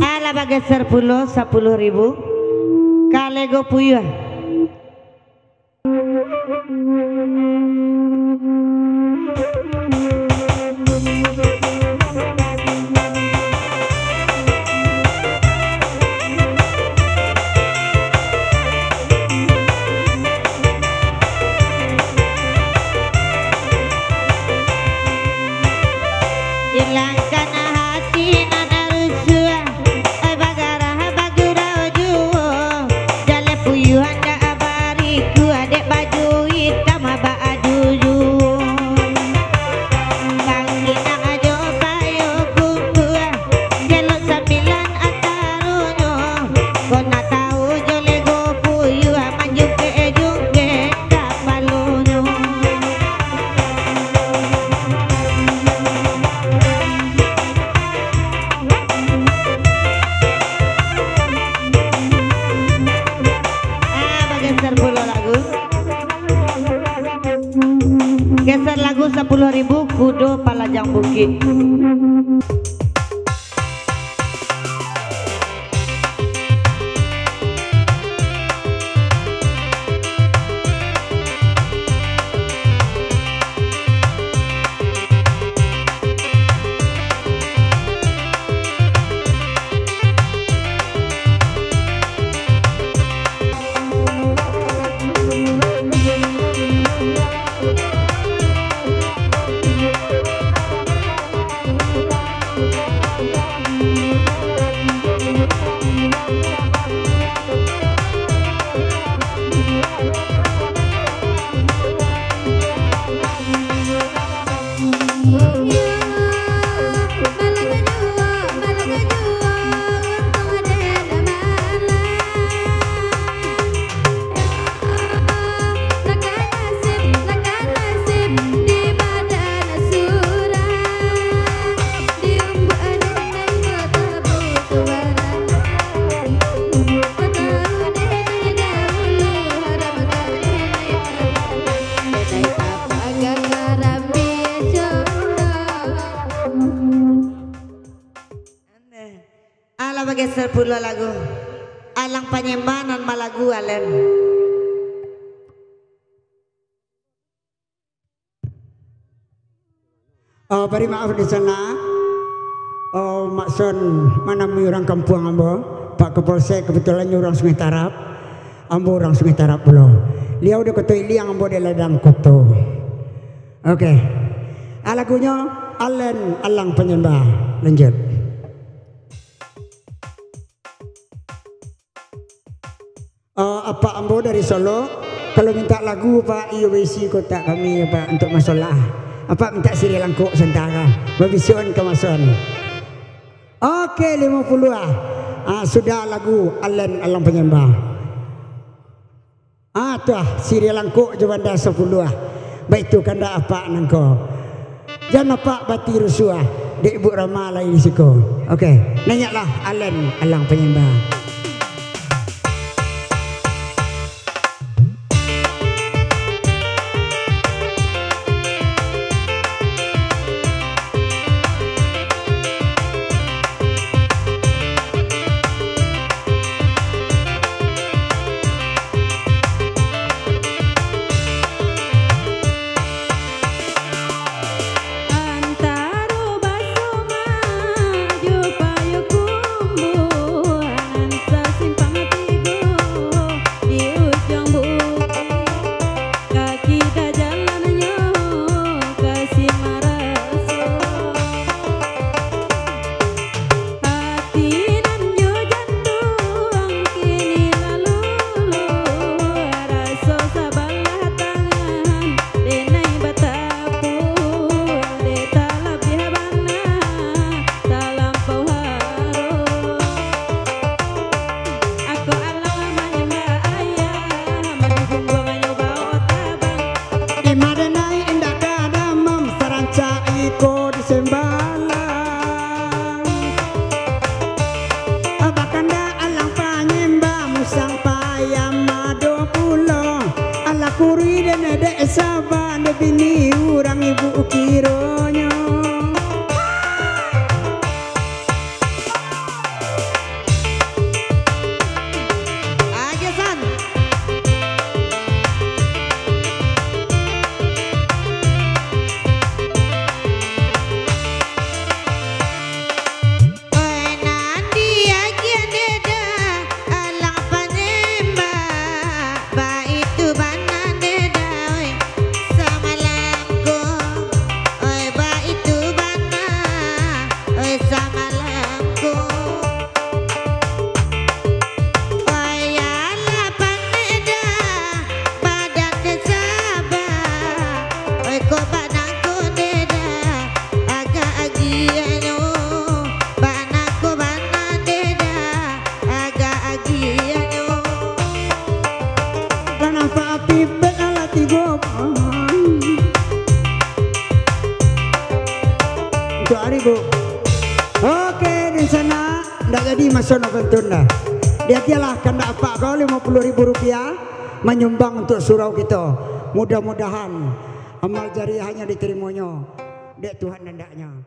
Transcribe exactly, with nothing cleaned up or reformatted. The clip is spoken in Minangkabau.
Alah, bageser pulo sapuluah ribu. Kalego puyuah. Ilangkan hati nan rusuah, oi, bagarah bagurau juo. Jaleh puyuah ndak barikuah, dek baju itam bak aju juo. Bangkinang jo payo kumbuah, jelok sambilan ataronyo. Kok ndak tau jo lego puyuah, manjungkek-jungkek kapalonyo. Ah, bageser pulo lagu. Geser lagu sapuluah ribu, Kudo Palajang Bukik. Bageser pulo lagu. Alang Panyemba nan malagu Alen. Oh, bari maaf di sana. Oh, Mak Son manamui urang kampuang ambo. Pak Kapolsek kebetulan urang Sungai Tarap. Ambo urang Sungai Tarap pulo. Liau di Koto Iliang, ambo di Ladang Koto. Oke. Ah, lagunyo Alen Alang Panyemba. Lanjut. Eh, apak ambo dari Solok, kalau minta lagu, Pak, iyo baisi kotak kami, Pak, untuk masolah. Apak minta siriah langkok santara, babisuan ka Mak Son. Oke, limo puluah ah. Ah, sudah lagu Alen Alang Panyemba. Ah, tu ah, siriah langkok jo banda sapuluah ah. Baitu kandak apak nangko. Jan apak bati rusuah, dek Buk Rama lai di siko. Oke, naiaklah Alen Alang Panyemba. Antaro Basoma jo Payokumbuah, nan sasimpang tigo di ujuang bukik, ka kida jalannyo ka Simaraso. Ati nan jo jantuang kini lah luluh, raso sabalah tangan denai batapuah, dek talabiah bana talampau harus. Ako alah manyambah ayah, manunggu buanganyo baotabang. Di madenai indak ka damam, sarancak iko di Sembalang. Bakandak Alang Panyemba, musang payam ado pulo. Alah kurui den dek saba, dek bini urang ibu kironyo. Agisan. Oi, nan diagiah deda, Alang Panyemba, baitu bana deda, oi, samalam ko, oi, baitu bana, oi, samalam ko. Oi, alah panek dah, badan den saba. Oi, ko bana ko deda, agak agiahnyo. Bana ko bana deda, agak agiahnyo. Lah nampak api bek alah tigo. Untuk ari, Bu. Oke, di sana. Ndak jadi maso nak pantun dah. Diagiahlah kandak apak ko limo puluah ribu rupiah manyumbang untuk surau kito. Mudah-mudahan amal jariahnyo diterimonyo dek Tuhan andaknyo.